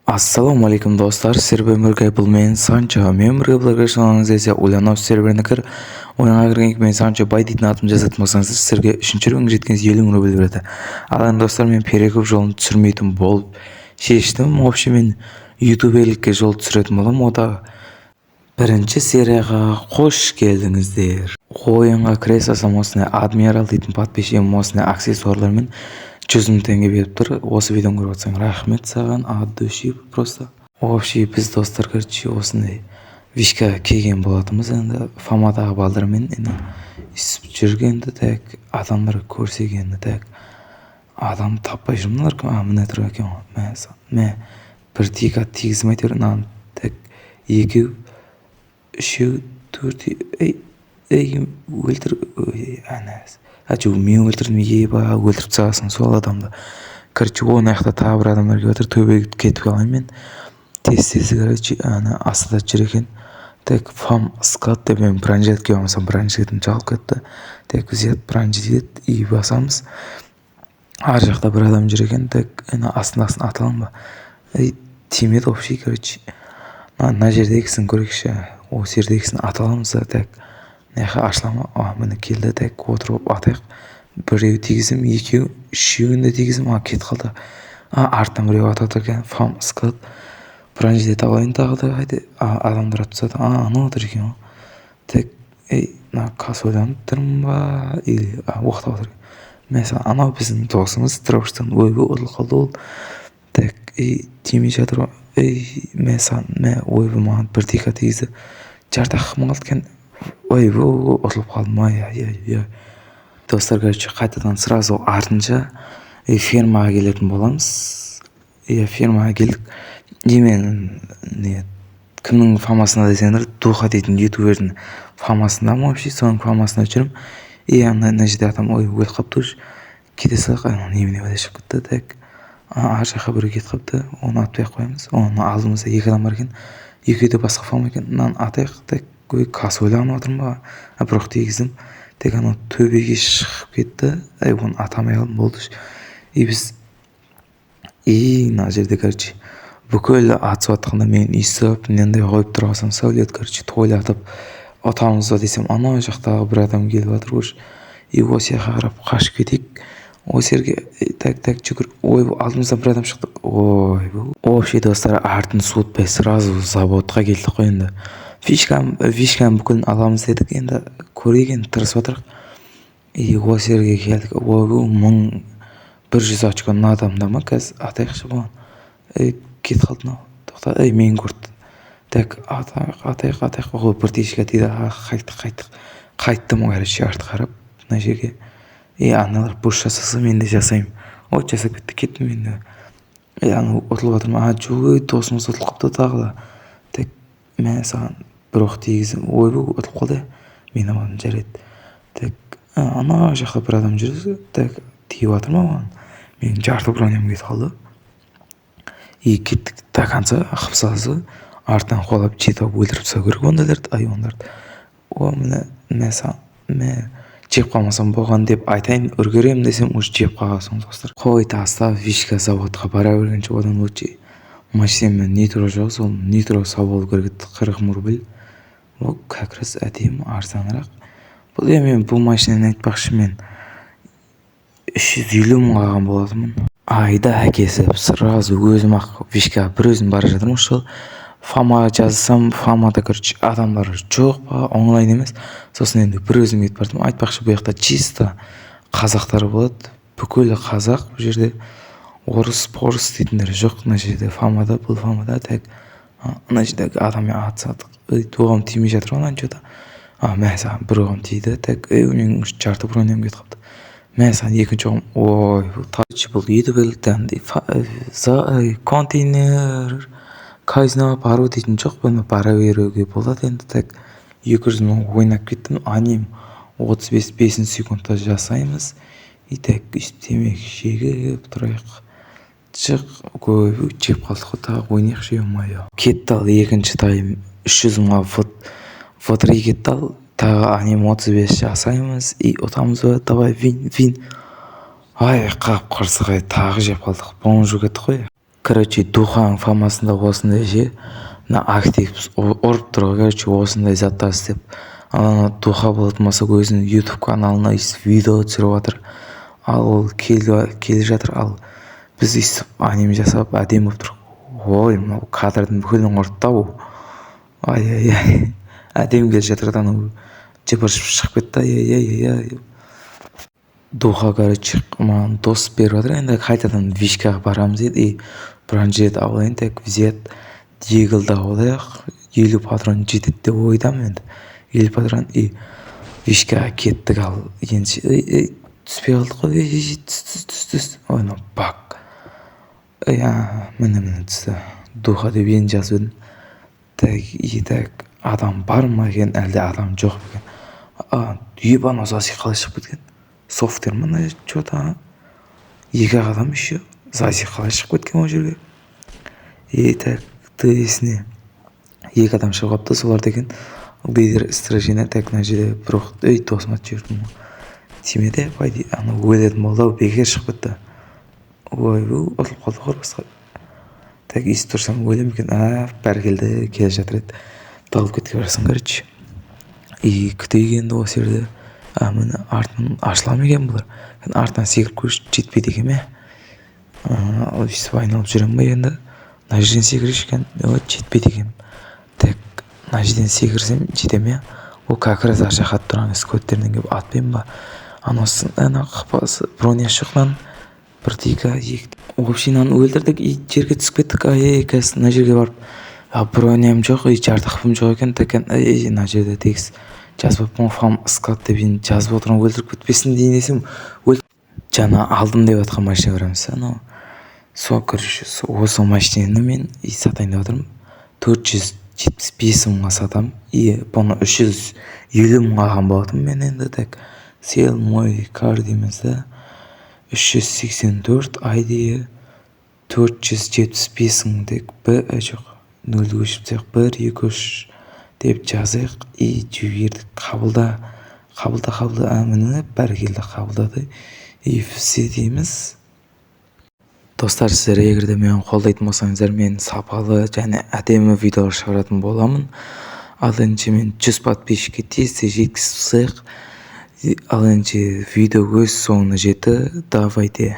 Ассалаумағалейкум, достар! Сіздермен бірге бұл мен, Санчо. Мен бірге бірге десе, Ульянов серверіне кір. Ойынға кірген мен Санчо бай дейтін атым жазатын болсаңыздар, сіздерге үшінші уровеньге жеткенде 50 000 рубль береді. Ал енді, достар, мен перекуп жолын түсірмейтін болып шештім. В общем, мен ютуберлікке жол түсіретін боламын. Ода бірінші серияға қош келдіңіздер! Ойынға кіре салсам, осындай Адмирал дейтін подписчигім осындай аксессуарлармен 100 000 теңге беріп тұр. Осы видеоны көріп отырсаң, рахмет саған от души просто. Общий біз, достар, короче, осындай вишкаға келген болатынбыз. Енді фамадағы балдармен енді өйстіп жүргенде, так, адамдар көрсек енді. Так, адам таппай жүрмін. Мыналар кім? А, міне тұр екен ғой. Мә саған, мә, бір тика тигіздім әйтеуір мынаны. Так, екеу, үшеу, төртеу. Ей, ей, өлтір! Ой, ана, а, жоқ, мен өлтірдім. Еба, өлтіріп тастағансың сол адамды. Короче, оң жақта тағы бір адамдар келіп жатыр. Төбеге кетіп қалайын мен тез тез. Короче, ана астыда жүр екен. Так, фам склад деп мен бронежилет киіп алмасам, бронежилетім жоғалып кетті. Так, взять бронежилет и басамыз. Ар жақта бір адам жүр екен. Так, ана астындағысын ата аламын ба? Ей, тимеді. Общий, короче, мына жердегісін көрейікші. Осы жердегісін ата аламыз да. Так, мына жаққа ашыла ма? А, міне, келді. Так, отырып атайық. Біреу тигіздім, екеу, үшеуін де тигіздім. А, кетіп қалды. А, артынан біреу атып жатыр екен. Фам склад, бронежилет алайын тағы да. Қайда? А, адамдар атып тастады. А, анау отыр екен ғой. Так, ей, мына ойланып тұрмын ба или оқтап отыр? Мә саған! Анау біздің досымыз дробштан. Ойбай, ұтылып қалды ол. Так, ей, тимей жатыр ғой. Ей, мә саған, мә! Ойбай, маған бір тика тигізді. Жарты ақ қалды екен. Ойбой, ұтылып қалдым. Ай, ай, ай, ай! Достар, короче, қайтадан сразу артынша фермаға келетін боламыз. Иә, фермаға келдік. И мен не, кімнің фамасында десеңдер, Духа дейтін ютубердің фамасындамын. Вообще, соның фамасында жүрмін. И ана мына жерде адам, ой, өліп қалыпты уже. Кете салайық. Ана немене, бәле шығып кетті. Так, ар жаққа біреу кетіп қалыпты, оны атпай ақ қоямыз. Оның алдымызда екі адам бар екен, екеуі де басқа фама екен. Мынаны атайық. Так, ой, ойланып жатырмын ба? Бірақ тигіздім. Тек анау төбеге шығып кетті. Ай, оны ата алмай қалдым. Болды. И біз, и мына жерде, короче, бүкіл атысып жатқанда, мен өйстіп мынандай қойып тұра қалсам, сәулет, короче, тойлатып ұтамыз ба десем, анау жақтағы бір адам келіп жатыр уже. И осы жаққа қарап қашып кетейік, осы жерге. Так, так, жүгір! Ой, алдымыздан бір адам шықты. Ой, вообще, достар, артын суытпай сразу заводқа келдік қой. Енді вишканың бүкілін аламыз дедік. Енді көрейік, енді тырысып жатырық. И осы жерге келдік. Ойбой, 1100 очко мына адамда ма? Қазір атайықшы бұған. Ей, кетіп қалды мынау. Тоқта, ей, мені көрді. Так, атайық, атайық, атайық! Ой, бір тишка тиді. Қайттық, қайттық, қайттым. Короче, артқа қарап мына жерге. И аналар буш жасаса, мен де жасаймын. Ой, жасап кетті. Кеттім мен де. Ей, анау ұтылып жатыр ма? А, жоқ, ей, досымыз ұтылып қалыпты тағы да. Так, мә саған, бір оқ тигіздім. Ойбой, ұтылып қалды. Мен аманмын, жарайды. Так, ана жақта бір адам жүр. Так, тиіп жатыр ма маған? Менің жарты броням кетіп қалды. И кеттік до конца. Қып артынан қуалап жетіп алып, өлтіріп тастау керек ондайларды. Ай, ондарды. О, міне, мә саған, мә! Жеп қалмасам болған деп айтайын, үлгеремін десем, уже жеп қалғансың. Достар, қой, таста, вишка заводқа бара бергенше, одан лучше машинамен нитро жоқ, сол нитро салып алу керек еді. 40 000 рубль. Ол как раз әдемі, арзанырақ бұл. Иә, мен бұл машинаны, айтпақшы, мен 350 мыңға алған болатынмын. Айда әкесі! Сразу өзім ақ вишкаға бір өзім бара жатырмын. Осы жолы фамаға жазсам, фамада, короче, адамдар жоқ па, онлайн емес. Сосын енді бір өзім кетіп бардым. Айтпақшы, бұл жақта чисто қазақтар болады, бүкіл қазақ. Бұл жерде орыс порыс дейтіндер жоқ мына жерде, фамада, бұл фамада. Так, мына жерде адаммен атысады. Ей, оғам тимей жатыр ғой мынаны че то. А, мә саған, бір оғым тиді. Так, ей, менің жарты броням кетіп қалыпты. Мә саған, екінші оғым! Ой, бұл ютуберлікте андай контейнер, казино бару дейтін жоқ, бұны бара беруге болады енді. Так, 200 000 ойнап кеттім. Аним 35 бесінші секундта жасаймыз. И так, өйстіп темекі шегіп тұрайық. Шық, ойбой, жеп қалдық қой. Тағы ойнайықшы, е мое. Кетті. Ал екінші тайм 300 мыңға в три кетті. Ал тағы аним 35 жасаймыз. И ұтамыз ба? Давай, вин, вин! Ай, қап қарсақ, ай, тағы жеп қалдық. Бомж болып кеттік қой. Короче, Духаның фамасында осындай ше, мына актив ұрып тұр ғой, короче, осындай заттар істеп. Ана Духа болатын болса, өзінің Ютуб каналына өйстіп видео түсіріп жатыр. Ал ол келе жатыр, ал біз өйстіп аниме жасап, әдемі болып тұр. Ой, мынау кадрдың бүкілін құртты ау. Ай, ай, ай, әдемі келе жатыр да, анау жыбыр шығып кетті. Ай, ай, ай, ай. Духа, короче, маған дос беріп жатыр. Енді қайтадан вишкаға барамыз дейді. И бронежилет алайын. Так, взять, Диглді алайық. 50 патрон жетеді деп ойдамын енді, 50 патрон. И вишкаға кеттік. Ал енді, ей, ей, түспей қалдық қой. Ей, ей, түс, түс, түс, түс. Ой, мынау баг. Ей, міне, міне, түсті. Духа деп енді жазып едім. Так, и так, адам бар ма екен, әлде адам жоқ па екен? А, еба, анау засик қалай шығып кеткен? Софтер ма мына? Че то екі ақ адам еще. Засик қалай шығып кеткен ол жерге? И так, тсіне екі адам шығып қалыпты, солар деген лидер сражения. Так, мына жерде бір оқ. Ей, досыма жібердім ғой, тимеді по идее. Анау өлетін болды ау, бекер шығып кетті. Ойбу, ұтылып қалдық ғой басқа. Так, өйстіп тұрсам, өлемін екен. А, бәрекелді, келе жатыр еді, тығылып кеткен барасың, короче. И күтейік енді осы жерде. А, міне, артынан ашыла ма екен бұлар? Артынан секіріп көрші, жетпейді екен ме? Өйстіп айналып жүремін ба енді? Мына жерден секірейікші екен. Ой, жетпейді екен. Так, мына жерден секірсем, жете ме? Ол как раз ар жаққа тұрған скоттерінен келіп атпаймын ба? Анау, ана қпасы, бронясы жоқ мынаның. Бір тика, екі. Вообще, мынаны өлтірдік и жерге түсіп кеттік. Ай, ай, қазір мына жерге барып, а, броням жоқ и жарты хпым жоқ екен. Так, ей, мына жерде тегіс жазбаппын ғой, фам склад деп енді жазып отырмын. Өлтіріп кетпесін дейін десем, жаңа алдым деп жатқан машина барамыз. Анау сол, короче, осы машинаны мен и сатайын деп жатырмын. 475 мыңға сатамын. И бұны 350 мыңға алған болатынмын мен енді. Так, sell my car дейміз да, 384 ID, 475 мың тек. Б, жоқ, нөлді өшіріп тастайық. Бір, екі, үш деп жазайық и жібердік. Қабылда, қабылда, қабылда. А, міне, бәрекелді, қабылдады. И все дейміз. Достар, сіздер егер де мені қолдайтын болсаңыздар, мен сапалы және әдемі видеолар шығаратын боламын. Ал ендеше, мен 100 подписчикке тез тез жеткізіп тастайық. Ал ендеше, видео өз соңына жетті. Давайте.